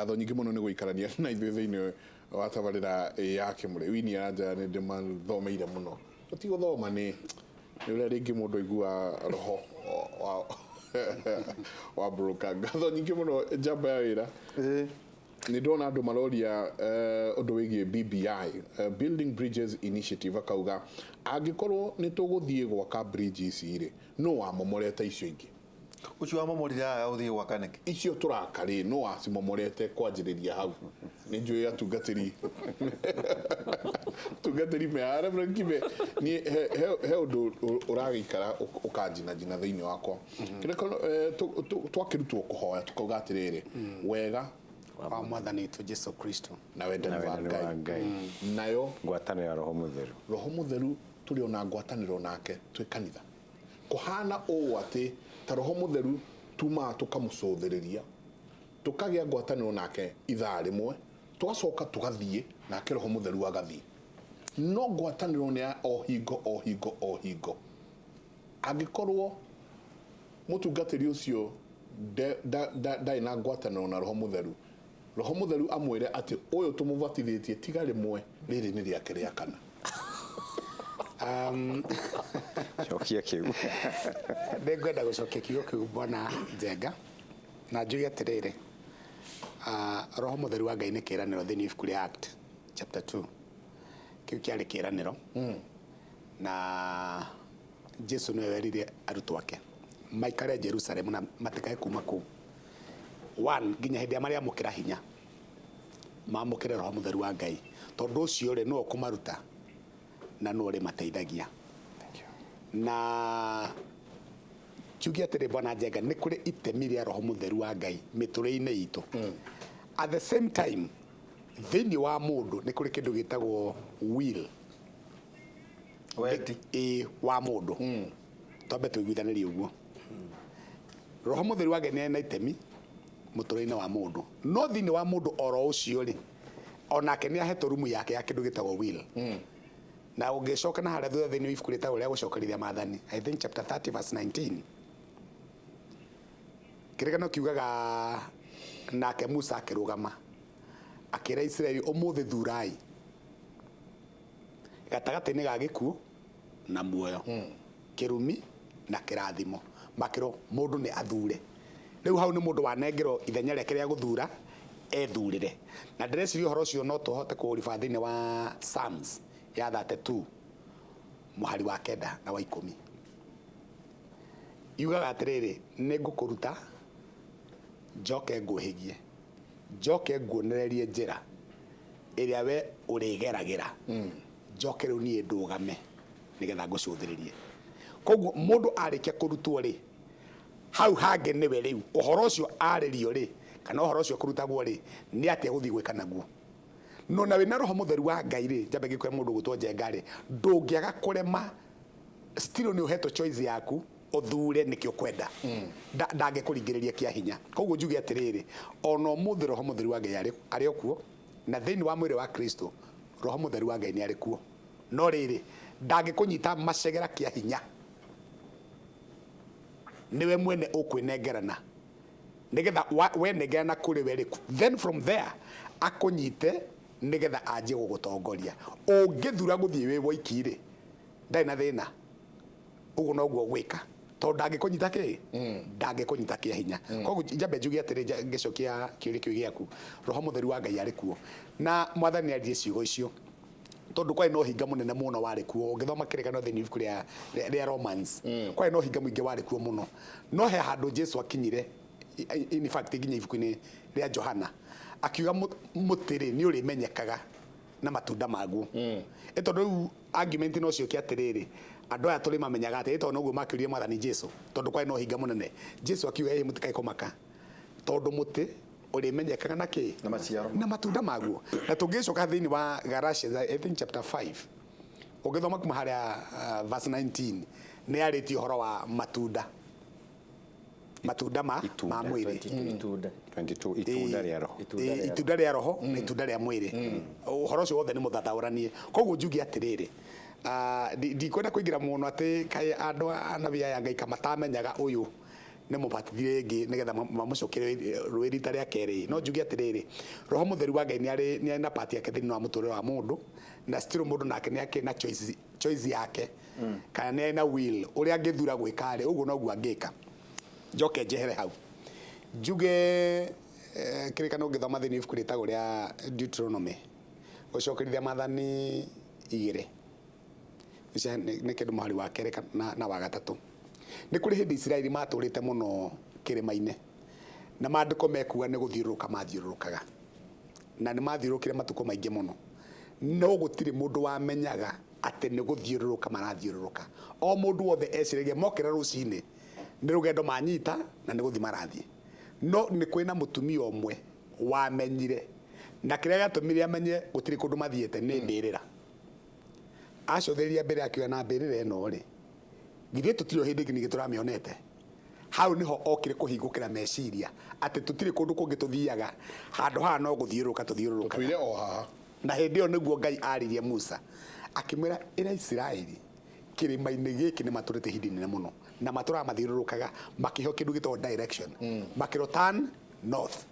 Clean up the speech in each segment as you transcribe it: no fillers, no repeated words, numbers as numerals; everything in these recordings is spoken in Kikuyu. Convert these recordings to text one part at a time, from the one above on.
Ngatho nyingĩ mũno nĩ gũikarania na ithuĩ thĩinĩ wa tabarĩra ya Kĩmũrĩ. Wini aranjĩra nĩ ndĩmathomeire mũno. Ti gũthoma, nĩ ũrĩa rĩngĩ mũndũ aiguaga roho wa broker. Ngatho nyingĩ mũno, njamba ya wĩra. Nĩ ndona andũ maroria ũndũ wĩgiĩ BBI, Building Bridges Initiative, akauga angĩkorwo nĩ tũgũthiĩ gwaka bridge ici rĩ, no wamomorete icio ingĩ? Ũcio wamomorire aya ũthiĩ gwaka nĩkĩ? Icio tũraka rĩ, no wacimomorete kwanjĩrĩria hau? Nĩ njũĩ atungatĩri me Reverend Kibe. Niĩ he ũndũ ũragĩikara ũkanjinajina thĩinĩ wakwa. Kĩrĩko twakĩrutwo kũhoya tũkauga atĩrĩrĩ, wega wa Mwathani witũ Jesu Kristo na wendani na wa wendani wa Ngai Ngai, nayo ngwatanĩro ya Roho Mũtheru. Roho Mũtheru tũrĩ ona ngwatanĩro nake twĩ kanitha. Kũhana ũũ atĩ ta Roho Mũtheru tumaga tũkamũcũthĩrĩria, tũkagĩa ngwatanĩro nake ithaa rĩmwe, tũgacoka tũgathiĩ nake Roho Mũtheru agathiĩ. No ngwatanĩro nĩ ya o hingo o hingo o hingo. Angĩkorwo mũtungatĩri ũcio ndarĩ na ngwatanĩro na Roho Mũtheru, Roho Mũtheru amwĩre atĩ ũyũ tũmũbatithĩtie tiga rĩmwe, rĩrĩ nĩ rĩake rĩa kana. Cokia kĩu. Nĩ ngwenda gũcokia kiugo kĩu, Bwana Njenga, na njuge atĩrĩrĩ, Roho Mũtheru wa Ngai nĩ kĩĩranĩro thĩinĩ wa ibuku rĩa Act chapter 2. Kĩu kĩarĩ kĩĩranĩro na Jesu nĩwe werire arutwo ake maikare Jerusalemu na matikae kuma kũu one nginya hĩndĩ ĩrĩa marĩamũkĩra hinya, mamũkĩre Roho Mũtheru wa Ngai, tondũ ũcio rĩ, nĩwe ũkũmaruta na nĩwe ũrĩmateithagia. Na njuge atĩrĩ, Bwana Njenga, nĩ kũrĩ itemi rĩa Roho Mũtheru wa Ngai mĩtũrĩre-inĩ itũ. At the same time, thĩinĩ wa mũndũ nĩ kũrĩ kĩndũ gĩtagwo will. Wendi. Ĩ wa mũndũ. Twambe tũiguithanĩrie ũguo, Roho Mũtheru wa Ngai nĩ arĩ na itemi mũtũrĩre-inĩ wa mũndũ, no thĩinĩ wa mũndũ oro ũcio rĩ, onake nĩ ahetwo rumu yake ya kĩndũ gĩtagwo will. Na ũngĩcoka na harĩa thutha thĩinĩ wa ibuku rĩtagwo rĩa Gũcokerithia Maathani, I think chapter 30 verse 19, kĩrĩgano kiugaga, nake Musa akĩrũgama akĩra Isiraeli, "Ũmũthĩ thurai gatagatĩ-inĩ ga gĩkuũ na muoyo, kĩrumi na kĩrathimo." Makĩrwo mũndũ nĩ athure. Rĩu hau nĩ mũndũ wanengerwo ithenya rĩake rĩa gũthura, ethurĩre. Na ndĩreciria ũhoro ũcio no tũhote kũũriba thĩinĩ wa Psalms ya 32 mũhari wa 9 na wa 10. Yugaga atĩrĩrĩ, "Nĩ ngũkũruta, njoke ngũhĩgie, njoke nguonererie njĩra ĩrĩa we ũrĩgeragĩra, njoke rĩu niĩ ndũgame nĩgetha ngũcũthĩrĩrie." Koguo mũndũ arĩkia kũrutwo rĩ, hau hangĩ nĩwe rĩu ũhoro ũcio arĩrio rĩ, kana ũhoro ũcio kũrutagwo rĩ, nĩ atĩa gũthiĩ gwĩka naguo. No na wĩna Roho Mũtheru wa Ngai rĩ, njambe ngĩkwĩra, mũndũ ũgwĩtwo Njenga rĩ, ndũngĩaga kũrema. Still nĩ ũhetwo choice yaku ũthure nĩkĩ ũkwenda. Ndangĩkũringĩrĩria kĩa hinya. Koguo njuge atĩrĩrĩ, ona ũmũthĩ Roho Mũtheru wa Ngai arĩ o kuo, na thĩinĩ wa mwĩrĩ wa Kristo Roho Mũtheru wa Ngai nĩ arĩ kuo. No rĩrĩ, ndangĩkũnyita macegera kĩa hinya. Nĩwe mwene ũkwĩnengerana, nĩgetha wenengerana kũrĩ we rĩ, then from there akũnyite nĩgetha anjie gũgũtongoria. Ũngĩthura gũthiĩ wĩ woiki rĩ, ndarĩ na thĩna, ũguo noguo ũgwĩka, tondũ ndangĩkũnyita kĩ ndangĩkũnyita kĩa hinya. Koguo njambe njuge atĩrĩ, ngĩcokia kĩũria kĩu gĩaku, Roho Mũtheru wa Ngai arĩ kuo, na Mwathani nĩ aririe ciugo icio tondũ kwarĩ na ũhinga mũnene mũno warĩ kuo. Ũngĩthoma kĩrĩkanĩro thĩinĩ ibuku rĩa Romans, kwarĩ na ũhinga mũingĩ warĩ kuo mũno. No he handũ Jesu akinyire, in fact nginya ibuku-inĩ rĩa Johana, akiuga mũtĩ rĩ, nĩ ũrĩmenyekaga na matunda maguo. Ĩ tondũ rĩu argument no ciũke atĩrĩrĩ, andũ aya tũrĩmamenyaga atĩ? Ĩ tondũ noguo makĩũririe Mwathani Jesu, tondũ kwarĩ na ũhinga mũnene, Jesu akiuga, "Ĩ mũtikae kũmaka, tondũ mũtĩ ũrĩmenyekaga na kĩ?" Na maciaro. Na matunda maguo. Na tũngĩcoka thĩinĩ wa Galatians, I think chapter 5, ũngĩthoma kuma harĩa verse 19, nĩ yarĩtie ũhoro wa matunda ma Itunda. ma mwĩrĩ. 22 itunda. 22 itunda rĩa Roho. Itunda rĩa Itunda rĩa Roho na itunda rĩa mwĩrĩ, ũhoro ũcio wothe nĩ mũthathaũranie. Koguo njuge atĩrĩrĩ, ndikwenda kũingĩra mũno atĩ kaĩ andũ anabii aya Ngai kamatamenyaga ũyũ. Nĩ mũbatithie rĩngĩ nĩgetha mamũcokerie rũĩ rita rĩa kerĩ. No njuge atĩrĩrĩ, Roho Mũtheru wa Ngai nĩ arĩ na part yake thĩinĩ wa mũtũrĩre wa mũndũ, na still mũndũ nake nĩ akĩrĩ na choice yake, kana nĩ arĩ na will ũrĩa angĩthura gwĩka rĩ, ũguo noguo angĩka. Njoke njehere hau, njuge kĩrĩkano ũngĩthoma thĩinĩ ibuku rĩtagwo rĩa Deuteronomy, gũcokerithia maathani 2, icio nĩ kĩndũ mũhari wa kerĩ na wa gatatũ. Nĩ kũrĩ hĩndĩ Isiraeli matũrĩte mũno kĩrĩma-inĩ, na maandĩko mekuga nĩ gũthiũrũrũka mathiũrũrũkaga, na nĩ mathiũrũrũkire matukũ maingĩ mũno, no gũtirĩ mũndũ wamenyaga atĩ nĩ gũthiũrũrũka marathiũrũrũka. O mũndũ wothe eciragia mokĩra rũcinĩ nĩ rũgendo manyita na nĩ gũthiĩ marathiĩ. No nĩ kwĩna mũtumia ũmwe wamenyire, na kĩrĩa gĩatũmire amenye gũtirĩ kũndũ mathiĩte nĩ mbĩrĩra. Acũthĩrĩria mbere, akiuga na mbĩrĩra ĩno rĩ, githĩ tũtirĩ o hĩndĩ ĩngĩ ningĩ tũramĩonete? Hau niho okire kũhingũkĩra meciria atĩ tũtirĩ kũndũ kũngĩ tũthiaga, handũ haha no gũthiũrũrũka tũthiũrũrũkaga. Tũtũire o haha. Na hĩndĩ ĩyo nĩguo Ngai aririe Musa akĩmwĩra, ĩra Isiraeli kĩrĩma-inĩ gĩkĩ nĩ matũrĩte ihinda inene mũno, na matũraga mathiũrũrũkaga makĩheo kĩndũ gĩtagwo direction, makĩrwo turn north,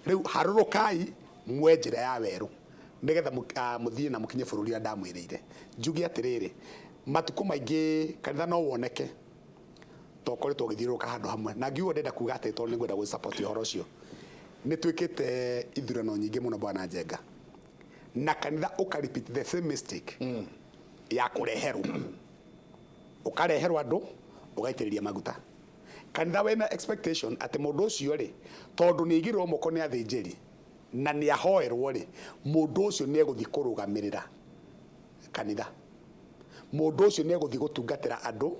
rĩu harũrũkai mwe njĩra ya werũ nĩgetha mũthiĩ na mũkinye bũrũri ũrĩa ndamwĩrĩire. Njuge atĩrĩrĩ, matukũ maingĩ kanitha no woneke tokoretwo ũgĩthiũrũrũka handũ hamwe, na ngiuga ndĩrenda kuga atĩ tondũ nĩngwenda gũ support ũhoro ũcio, nĩ twĩkĩte ithurano nyingĩ mũno, bwana Njenga, na kanitha ũka repeat the same mistake ya kũreherwo, ũkareherwo andũ ũgaitĩrĩria maguta kanitha wĩna expectation atĩ mũndũ ũcio rĩ, tondũ nĩ aigĩrĩrwo moko nĩ athĩnjĩri na nĩ ahoerwo rĩ, mũndũ ũcio nĩ egũthiĩ kũrũgamĩrĩra kanitha, mũndũ ũcio nĩ egũthiĩ gũtungatĩra andũ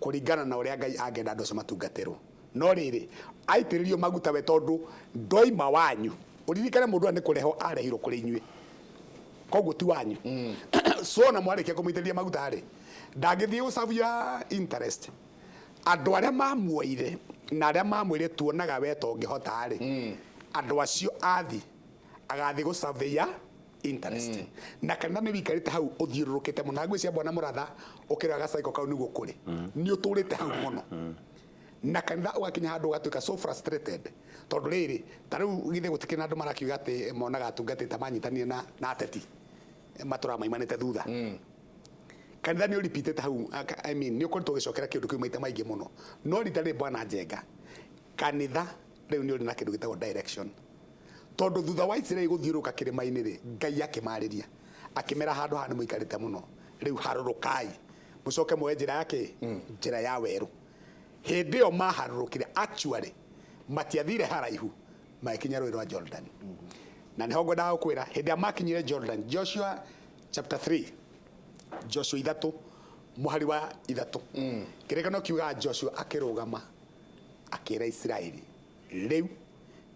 kũringana na ũrĩa Ngai angĩenda andũ acio matungatĩrwo. No rĩrĩ, aitĩrĩrio maguta we tondũ ndoima wanyu, ũririkane mũndũ ũyũ nĩ kũrehwo arehirwo kũrĩ inyuĩ, koguo ti wanyu. So na mwarĩkia kũmũitĩrĩria maguta rĩ, ndangĩthiĩ gũcabia interest andũ arĩa mamuoire na arĩa mamwĩre tuonaga we tongĩhota rĩ, andũ acio athi agathiĩ gũcabia interest. Na kanitha nĩ wĩikarĩte hau ũthiũrũrũkĩte mũno, na ngwĩciria bwana Mũratha ũkĩrora gacaiko kau nĩguo kũrĩ, nĩ ũtũrĩte hau mũno, na kanitha ũgakinya handũ ũgatuĩka so frustrated, tondũ rĩrĩ, ta rĩu githĩ gũtikĩrĩ na andũ marakiuga atĩ monaga atungatĩri ta manyitanire na ateti matũraga maimanĩte thutha. Kanitha nĩ ũripitĩte hau, I mean, nĩ ũkoretwo ũgĩcokera kĩũndũ kĩu maita maingĩ mũno. No rita rĩrĩ, bwana Njenga, kanitha rĩu nĩ ũrĩ na kĩndũ gĩtagwo direction, tondũ thutha wa Isiraeli gũthiũrũrũka kĩrĩma-inĩ rĩ, Ngai akĩmarĩria akĩmera, handũ haha nĩ mũikarĩte mũno, rĩu harũrũkai mũcoke muoe njĩra ya kĩ, njĩra ya werũ. Hĩndĩ ĩyo maharũrũkire, actually matiathire haraihu, magĩkinya rũĩ rwa Jordan. Na nĩho ngwendaga gũkwĩra, hĩndĩ ĩrĩa makinyire Jordan, Joshua chapter 3, Joshua 3 mũhari wa 3, kĩrĩkano kiugaga Joshua akĩrũgama akĩra Isiraeli, rĩu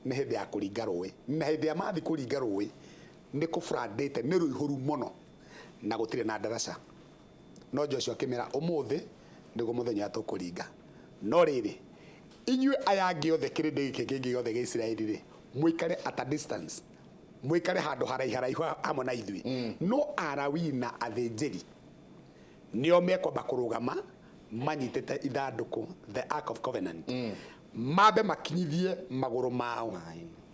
nĩ hĩndĩ ya kũringa rũĩ. Na hĩndĩ ya mathi kũringa rũĩ, nĩ kũbũrandĩte, nĩ rũihũru mũno na gũtirĩ na ndaraca. No Joshua akĩmera, ũmũthĩ nĩguo mũthenya ũrĩa tũkũringa, no rĩrĩ, inyuĩ aya angĩ othe, kĩrĩndĩ gĩkĩ kĩngĩ gĩothe gĩa Isiraeli rĩ, mũikare at a distance, mũikare handũ haraiharaihu hamwe na ithuĩ. No Arawii na athĩnjĩri nĩo mekwamba kũrũgama manyitĩte ithandũkũ, the Ark of Covenant, mambe makinyithie magũrũ mao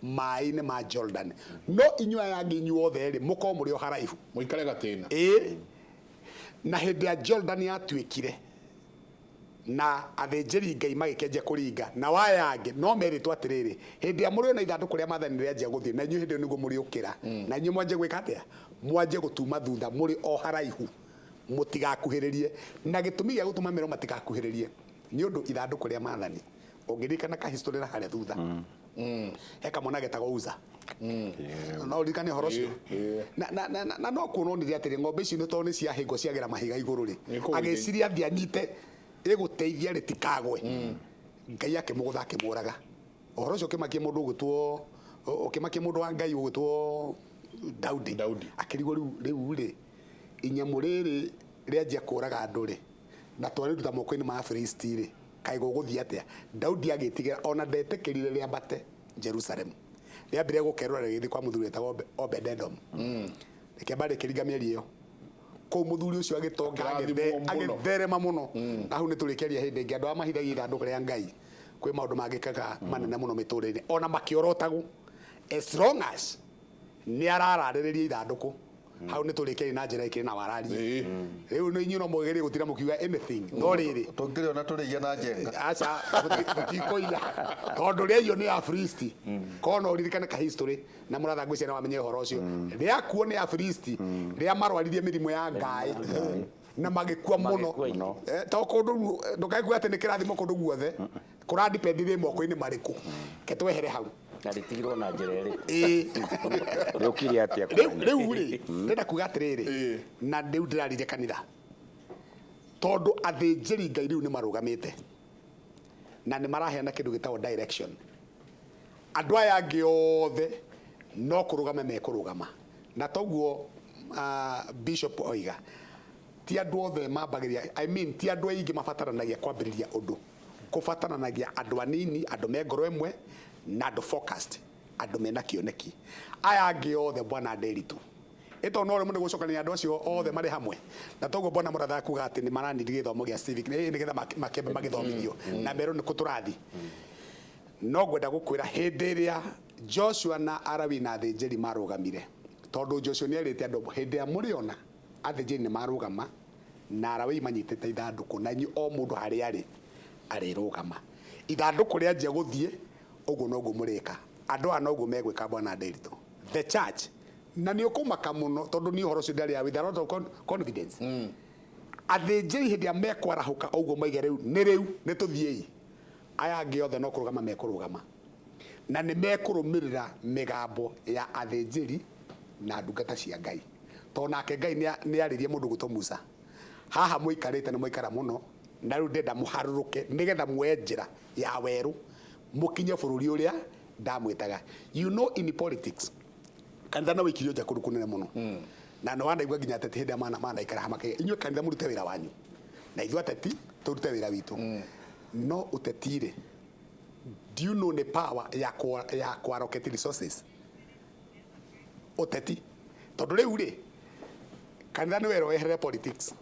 maĩ-inĩ ma Jordan. No inyuĩ aya angĩ inyuothe rĩ, mũkorwo mũrĩ o haraihu. Mũikare gatĩna. Ĩĩ, na hĩndĩ ya Jordan yatuĩkire na athĩnjĩri Ngai magĩkĩanjia kũringa na waya angĩ, no merĩtwo atĩrĩrĩ, hĩndĩ ĩrĩa mũrĩona ithandũkũ rĩa maathani rĩanjia gũthiĩ, na inyuĩ hĩndĩ ĩyo nĩguo mũrĩũkĩra, na inyuĩ mwanjie gwĩka atĩa? Mwanjie gũtuma thutha mũrĩ o haraihu, mũtigakuhĩrĩrie. Na gĩtũmi gĩa gũtũma merwo matigakuhĩrĩrie nĩ ũndũ ithandũkũ rĩa maathani, ũngĩririkana ka history na harĩa thutha, he kamwana getagwo Uza, no ũririkane ũhoro ũcio. Na no kuona onire atĩrĩ, ng'ombe ici nĩ tondũ nĩ ciahĩngwo ciagera mahiga igũrũ rĩ, Nĩ kũgũithia. Agĩciria thiĩ anyite ĩgũteithia rĩtikagwe, Ngai akĩmũgũtha akĩmũraga. Ũhoro ũcio ũkĩmakia mũndũ ũgwĩtwo, ũkĩmakia mũndũ wa Ngai ũgwĩtwo Daudi. Daudi. Akĩrigwo, rĩu rĩ, inyamũ rĩrĩ rĩanjia kũraga andũ rĩ, na twarĩruta moko-inĩ ma Afilisti rĩ, kaĩ gũgũthiĩ atĩa? Daudi agĩtigĩra, ona ndetĩkĩrire rĩambate Jerusalem, rĩambire gũkerũra rĩgĩthiĩ kwa mũthuri wetagwo Obed-Edom, rĩkĩamba rĩkĩringa mĩeri ĩyo kũu. Mũthuri ũcio agĩtonga, Akĩrathimwo mũno. Agĩtherema mũno. Na hau nĩ tũrĩkĩaria hĩndĩ ĩngĩ, andũ a mahithagia ithandũkũ rĩa Ngai. Kwĩ maũndũ mangĩkaga manene mũno mĩtũrĩre-inĩ ona makĩorotagwo, as long as nĩ arararĩrĩria ithandũkũ hau nĩ tũrĩkĩrie na njĩra ĩkĩrĩ na wararie. Rĩu nĩ inyuĩ no mũgerie gũtira mũkiuga anything, no rĩrĩ Tũngĩrĩona tũrĩiya na njenga. Aca, tũtikũiya tondũ rĩaiywo nĩ Afilisti. Korwo no ũririkane ka history na mũratha, ngwĩciria no wamenye ũhoro ũcio. Rĩakuo nĩ Afilisti, rĩa marwaririe mĩrimũ ya ngaĩ na magĩkua mũno. Magĩkua. To kũndũ ndũkaigua atĩ nĩ kĩrathimo kũndũ guothe, kũradepend rĩ moko-inĩ marĩkũ. Ke twehere hau. Na rĩtigirwo na njĩra ĩrĩkũ? Ĩĩ. Rĩũkire atĩa Rĩu kwanyu? Rĩu rĩ, ndĩrenda kuga atĩrĩrĩ, na rĩu ndĩraririe kanitha tondũ athĩnjĩri Ngai rĩu nĩ marũgamĩte na nĩ maraheana kĩndũ gĩtagwo direction. Andũ aya angĩ othe no kũrũgama mekũrũgama, na toguo bishop oiga, ti andũ othe mambagĩria, I mean, ti andũ aingĩ mabataranagia kwambĩrĩria ũndũ. Kũbataranagia andũ anini, andũ me ngoro ĩmwe na andũ focused, andũ mena kĩoneki. Aya angĩ othe, bwana Nderitu, ĩto no rĩmwe nĩ gũcokanĩria andũ acio othe marĩ hamwe, na toguo bwana mũratha kuga atĩ nĩ maraniri gĩthomo gĩa civic nĩgetha makĩambe magĩthomithio na merwo nĩ kũ tũrathiĩ. No ngwenda gũkwĩra, hĩndĩ ĩrĩa Joshua na Arawi na athĩnjĩri marũgamire, tondũ Joshua nĩ erĩte andũ, hĩndĩ ĩrĩa mũrĩona athĩnjĩri nĩ marũgama na Arawii manyitĩte ithandũkũ, na inyuĩ o mũndũ harĩa arĩ arĩrũgama, ithandũkũ rĩanjia gũthiĩ ũguo noguo mũrĩka. Andũ aya noguo megwĩka, bwana Nderitu, the church. Na nĩ ũkũmaka mũno tondũ niĩ ũhoro ũcio ndarĩ with a lot of confidence. Athĩnjĩri hĩndĩ ĩrĩa mekwarahũka ũguo maige rĩu nĩ rĩu nĩ tũthiĩi, aya angĩ othe no kũrũgama mekũrũgama na nĩ mekũrũmĩrĩra mĩgambo ya athĩnjĩri na ndungata cia Ngai, tondũ nake Ngai nĩ arĩrie mũndũ gwĩtwo Musa, haha mũikarĩte nĩ mwaikara mũno, na rĩu ndĩrenda mũharũrũke nĩgetha muoye njĩra ya werũ mũkinye bũrũri ũrĩa ndamwĩtaga. You know, in politics, kanitha no wĩkirio nja kũndũ kũnene mũno, na nĩ wanaigua nginya ateti hĩndĩ ĩrĩa manaikara hamwe makaiga, inyuĩ kanitha mũrute wĩra wanyu na ithuĩ ateti tũrute wĩra witũ. No ũteti rĩ, do you know nĩ power ya kũ allocate resources? Ũteti, tondũ rĩu rĩ, kanitha nĩ werwo weherere politics,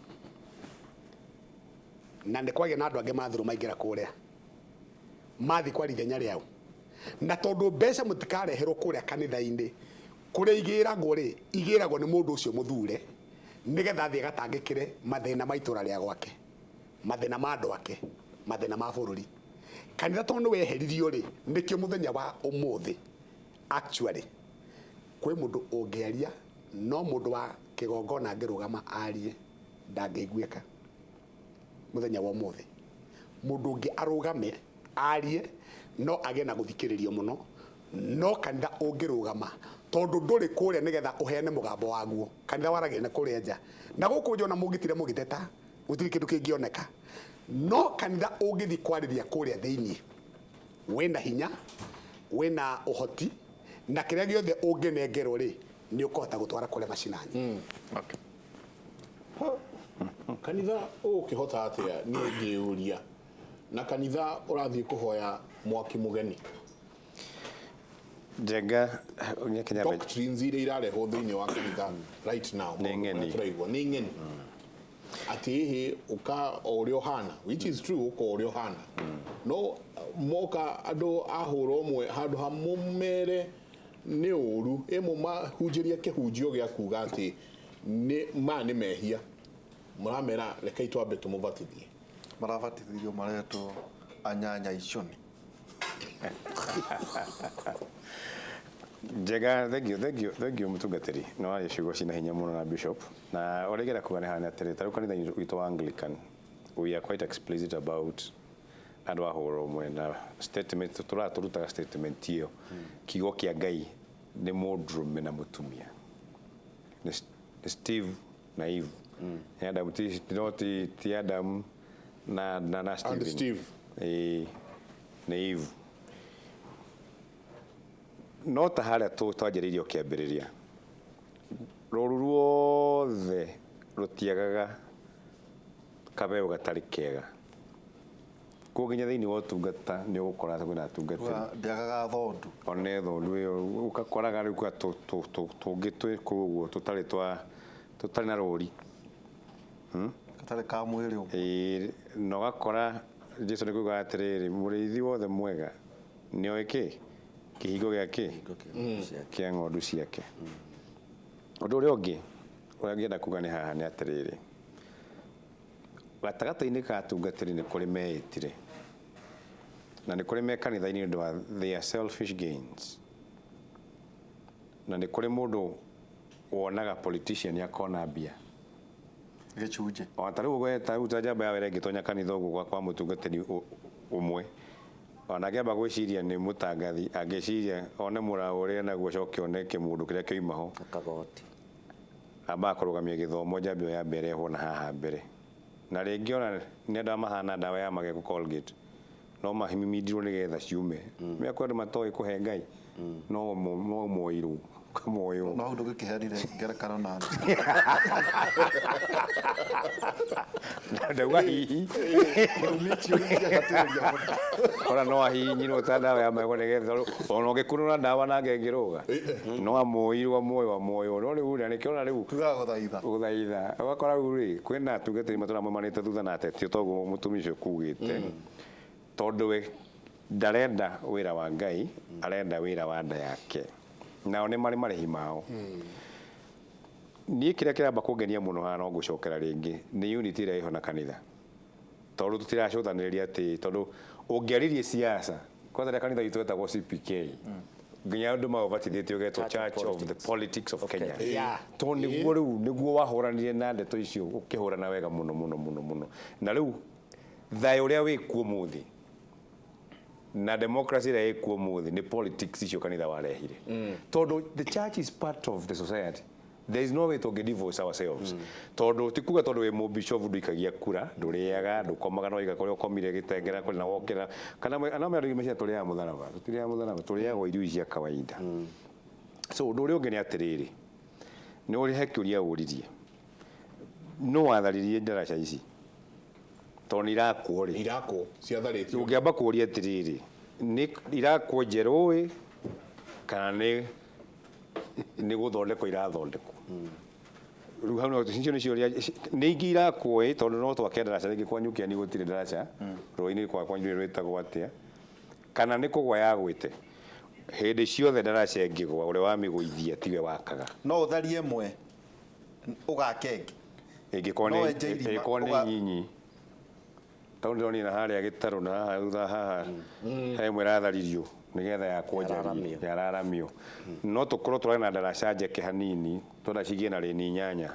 na nĩ kwagĩa na andũ angĩ mathurwo maingĩra kũrĩa mathi kwari ithenya rĩao, na tondũ mbeca mũtikareherwo kũrĩa kanitha-inĩ, kũrĩa igĩragwo rĩ, igĩragwo nĩ mũndũ ũcio mũthure nĩgetha athiĩ agatangĩkĩre mathĩna ma itũra rĩa gwake, mathĩna ma andũ ake, mathĩna ma bũrũri. Kanitha tondũ nĩ weheririo rĩ, nĩkĩo mũthenya wa ũmũthĩ actually kwĩ mũndũ ũngĩaria, no mũndũ wa kĩgongona angĩrũgama arie ndangĩiguĩka. Mũthenya wa ũmũthĩ mũndũ ũngĩ arũgame arie no agĩe na gũthikĩrĩrio mũno, no kanitha ũngĩrũgama, tondũ ndũrĩ kũrĩa nĩgetha ũheane mũgambo waguo. Kanitha waragia na kũrĩa nja, na gũkũ nja ona mũngĩtire mũgĩteta gũtirĩ kĩndũ kĩngĩoneka. No kanitha ũngĩthiĩ kwarĩria kũrĩa thĩinĩ, wĩna hinya, wĩna ũhoti, na kĩrĩa gĩothe ũngĩnengerwo rĩ, nĩ ũkũhota gũtwara kũrĩa macinani. Kanitha ũgũkĩhota atĩa? Niĩ ngĩũria, na kanitha ũrathiĩ kũhoya mwaki mũgeni. Njenga Kenya. Doctrines iria irarehwo thĩinĩ wa kanitha right now, Nĩ ng'eni. maũndũ marĩa tũraigua nĩ ng'eni, atĩ ĩhĩ ũka o ũrĩa ũhana, which is true, ũka o ũrĩa ũhana. No moka andũ ahũra ũmwe, handũ ha mũmere nĩ ũru, ĩ mũmahunjĩrie kĩhunjio gĩa kuga atĩ nĩ maya nĩ mehia, mũramera rekei twambe tũmũbatithie. Marabatithirio maretwo anyanya iconi. Njega, thank you, thank you, thank you, mũtungatĩri. Nĩ waria ciugo cina hinya mũno na bishop, na ũrĩa ingĩenda kuga nĩ hana atĩrĩ, ta rĩu kanitha witũ wa Anglican, we are quite explicit about andũ a hũra ũmwe na statement tũrĩa tũrutaga. Statement ĩyo, kiugo kĩa Ngai nĩ mũndũrũme na mũtumia, nĩ Steve na Eve. Nĩ Adam, ti no ti Adam na Steven. Steve. Ĩĩ, nĩ Eve. No ta harĩa twanjĩrĩirie ũkĩambĩrĩria, rũru ruothe rũtiagaga kabeo gatarĩ kega. Koguo nginya thĩinĩ wa ũtungata nĩ ũgũkora kwĩna atungatĩri Ndĩagaga thondu. One thondu ĩyo ũgakoraga rĩu kwa tũngĩ twĩ kũu ũguo tũtarĩ twa tũtarĩ na rũri. Gatarĩ ka mwĩrĩ ũmwe. Ĩĩ, na ũgakora Jesu nĩ kuga atĩrĩrĩ, mũrĩithi wothe mwega nĩoĩ kĩ kĩhingo gĩa kĩ kĩa ng'ondu ciake. Ũndũ ũrĩa ũngĩ ũrĩa ngĩenda kuga nĩ haha nĩ atĩrĩrĩ, gatagatĩ-inĩ ka atungatĩri nĩ kũrĩ meĩtire na nĩ kũrĩ me kanitha-inĩ nĩ ũndũ wa their selfish gains, na nĩ kũrĩ mũndũ wonaga politician akona mbia gĩcunjĩ. O ta rĩu ũgweta rĩu ta njamba ya wĩra ĩngĩtonya kanitha ũguo kwa mũtungatĩri ũmwe, ona angĩamba gwĩciria nĩ mũtangathi, angĩciria one mũraũ ũrĩa naguo acoke one kĩmũndũ kĩrĩa kĩoima ho kagoti, ambaga kũrũgamia gĩthomo njamba ĩyo yambe ĩrehwo na haha mbere. Na rĩngĩ ona nĩ andũ mahana ndawa ya magego Colgate, no mahimimindirwo nĩgetha ciume. Mea kwĩ andũ matoĩ kũhe Ngai, no moirwo kamoywo. No hau ndũgĩkĩheanire ngerekano nani. Ndauga hihi. Ona no ahihinyirwo ta ndawa ya magego nĩgetha ona ũngĩkunũra ndawa nake ĩngĩrũga. No amoirwo amoywo amoywo. No rĩu rĩ, nĩkĩo ona rĩu Tugaga gũthaitha. Gũthaitha. Ũgakora rĩu rĩ, kwĩna atungatĩri matũra maumanĩte thutha na ateti toguo mũtumia ũcio kugĩte. Tondũ we ndarenda wĩra wa Ngai, arenda wĩra wa nda yake. Nao nĩ marĩ marĩhi mao. Niĩ kĩrĩa kĩramba kũngenia mũno haha no ngũcokera rĩngĩ nĩ unity ĩrĩa ĩho na kanitha. Tondũ tũtiracũthanĩrĩria atĩ tondũ ũngĩaririe siasa, kwanza rĩa kanitha witũ wetagwo CPK. Nginya andũ maũbatithĩtio ũgetwo Church of the Politics of Kenya. Tondũ nĩguo rĩu nĩguo wahũranire na ndeto icio ũkĩhũrana wega mũno mũno mũno mũno. Na rĩu thayũ ũrĩa wĩ kuo ũmũthĩ na democracy ĩrĩa ĩkuo ũmũthĩ nĩ politics icio kanitha warehire. Tondũ the church is part of the society. There is no way to divorce ourselves. Tondũ ti kuga tondũ wĩ mũbishop ndũikagia kura, ndũrĩaga, ndũkomaga no iga kũrĩa ũkomire gĩtengera kũrĩ na wokĩra. Kana ana andũ meciria tũrĩaga mũtharaba, tũtirĩaga mũtharaba, tũrĩaga irio ici cia kawaida. So ũndũ ũrĩa ũngĩ nĩ atĩrĩrĩ, nĩ ũrĩ he kĩũria ũririe. Nũ watharirie ndaraca ici? Tondũ nĩ irakwo rĩ. Irakwo, ciatharĩtio. Ũngĩamba kũũria atĩrĩrĩ, nĩ irakwo njerũ ĩ, kana nĩ gũthondekwo irathondekwo? Rĩu hau no icio nĩ ciũria, nĩ ingĩ irakwo ĩ, tondũ no twake ndaraca rĩngĩ kwa Nyukia nĩ gũtirĩ ndaraca, rũĩ-inĩ kwa kwanyu rwĩtagwo atĩa, kana nĩ kũgwa yagwĩte. Hĩndĩ ciothe ndaraca ĩngĩgwa, ũrĩa wamĩgũithia tiwe wakaga. No ũtharie ĩmwe, ũgake ĩngĩ. Ĩngĩkorwo No wenje irima, ĩngĩkorwo nĩ nyinyi. Tondũ ndĩronire na harĩa gĩtarũ na haha thutha haha, he ĩmwe ĩratharirio nĩgetha yakwo njariĩ, Yararamio. yararamio. No tũkorwo tũrarĩ na ndaraca njeke hanini, twenda cigĩe na rĩni inyanya.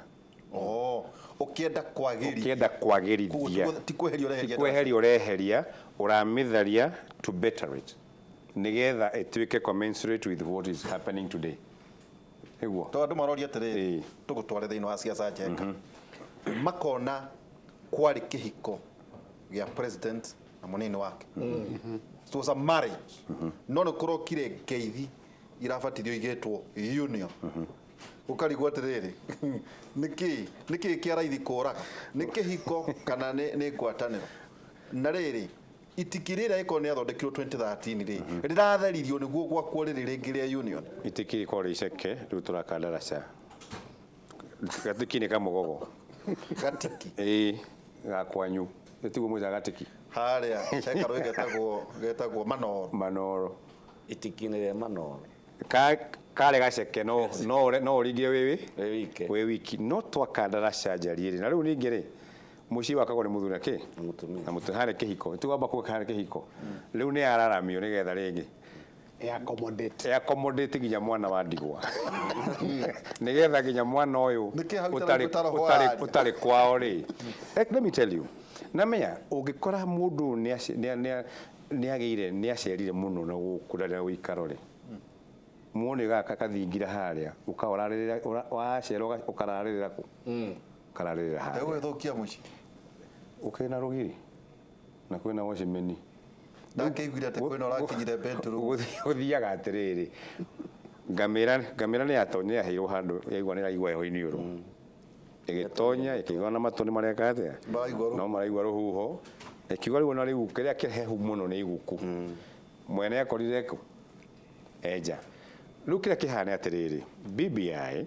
Oh, ũkĩenda kwagĩrithia. Ũkĩenda kwagĩrithia. Koguo ti kweheria ũreheria Ti kweheria ũreheria, ũramĩtharia to better it. Nĩgetha ĩtuĩke commensurate with what is happening today. Nĩguo. Tondũ andũ maroria atĩrĩrĩ, tũgũtware thĩinĩ wa siasa njeka. Makona kwarĩ kĩhiko gĩa president na mũnini wake. It was a marriage. No nĩ kũrokire ngeithi irabatithio igĩtwo union. Ũkarigwo atĩrĩrĩ, nĩkĩ nĩkĩ kĩa raithi kũraga? Nĩ kĩhiko kana nĩ ngwatanĩro? Na rĩrĩ, itiki rĩrĩa ĩkorwo nĩ yathondekirwo 2013 rĩ, rĩratharirio nĩguo gwakwo rĩrĩ rĩngĩ rĩa union. Itiki rĩkorwo rĩ iceke, rĩu tũraka ndaraca. Gatiki nĩ kamũgogo. Gatiki. Ĩĩ, ga kwanyu. Ĩtiguo mwĩtaga gatiki. Harĩa, he karũĩ getagwo Manoro. Manoro. Itiki-inĩ rĩa Manoro. Karĩ gaceke no ũringie wĩ Wĩ wike. Wĩ wiki. No twaka ndaraca njariĩ rĩ, na rĩu ningĩ rĩ, mũciĩ wakagwo nĩ mũthuri na kĩ? Na mũtumia. Na mũtumia. Harĩ kĩhiko. Ti wamba kuga harĩ kĩhiko. Rĩu nĩ yararamio nĩgetha rĩngĩ. Accommodate. Accommodate nginya mwana wa ndigwa. Nĩgetha nginya mwana ũyũ Nĩkĩ hau itarĩ roho waria? ũtarĩ kwao rĩ. Let me tell you. Na menya ũngĩkora mũndũ nĩ agĩire, nĩ acerire mũno na gũkũ ndarĩ na ũikaro rĩ. Muone gaka kathingira harĩa, ũkararĩrĩra, wacera ũkararĩrĩra kũ? Ũkararĩrĩra harĩa. Ndegũgĩthũkia mũciĩ. Ũkĩrĩ na rũgiri na kwĩna wacimeni. Ndakĩiguire atĩ kwĩna ũrakinyire bedroom. Gũthiaga atĩrĩrĩ, ngamĩra nĩ yatonyire yaheirwo handũ yaigua nĩ ĩraigua heho iniũrũ. Ĩgĩtonya ĩkĩigua na matũ nĩ mareka atĩa? Maraigua rũhuho. No maraigua rũhuho. Ĩkiuga rĩu ona rĩu kĩrĩa kĩhehu mũno nĩ iguku. Mwene akorire kũ? Enja. Rĩu kĩrĩa kĩhana atĩrĩrĩ, BBI,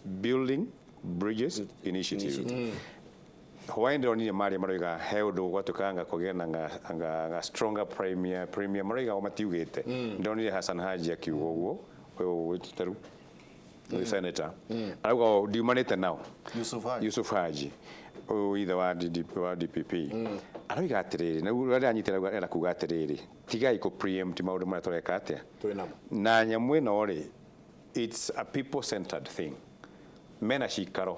Building Bridges Initiative. Hwaĩ ndĩronire maria maroiga he ũndũ gwatuĩkaga anga kũgĩe na anga stronger premier maroiga o matiugĩte. Ndĩronire Hassan Haji akiuga ũguo, ũyũ wĩtũteru ũyũ senator arauga o ndiumanĩte nao. Yusuf Haji. Yusuf Haji ũyũ ithe wa DDP, wa DPP aroiga atĩrĩrĩ, na rĩu arĩa anyitĩra arenda kuga atĩrĩrĩ, tigai kũ preempt maũndũ marĩa tũreka atĩa twĩ namo. Na nyamũ ĩno rĩ, it's a people centered thing. Mena cikaro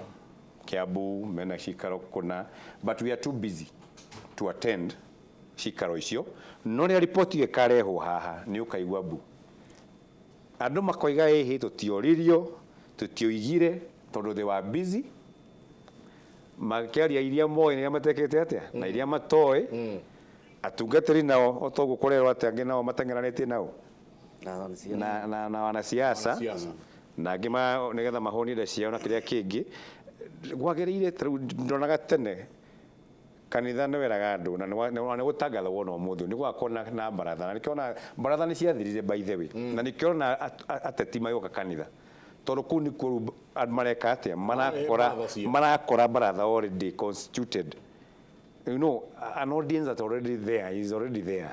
Kiambu, mena cikaro kuna, but we are too busy to attend cikaro icio. No rĩrĩa riboti ĩkarehwo haha nĩ ũkaigua mbu, andũ makoiga ĩhĩ tũtioririo, tũtioigire tondũ they were busy makĩaria iria moĩ na iria matekĩte atĩa na iria matoĩ. Atungatĩri nao otoguo kũrerwo atĩ angĩ nao mateng'eranĩtie nao na wanasiasa. Wanasiasa. Na angĩ nĩgetha mahũnie nda ciao na kĩrĩa kĩngĩ gwagĩrĩire. Ta rĩu ndonaga tene kanitha nĩ weraga andũ na nĩ gũtangathagwo na ũmũthĩ nĩ gwakorwo na baratha, na nĩkĩo ona baratha nĩ ciathirire, by the way, na nĩkĩo ona ateti magĩũka kanitha tondũ kũu nĩkuo rĩu andũ mareka atĩa, marakora. Baratha cio. Marakora baratha already constituted, an audience that already there is already there,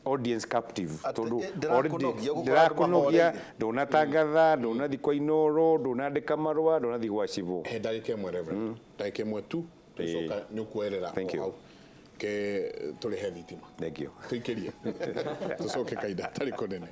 audience captive. Atĩ, Tondu ndĩrakũnogia, gũkora andũ ndĩrakũnogia. mahoreire. Ndũnatangatha, ndũnathi kwa Inoro, ndũnandĩka marũa, ndũnathi gwa cibũ. He ndagĩka ĩmwe, Reverend, ndagĩka ĩmwe tu, tũcoka nĩ ũkuerera. Thank o you. hau ke tũrĩhe thitima. Thank you. Tũikĩrie tũcoke kainda tarĩ kũnene.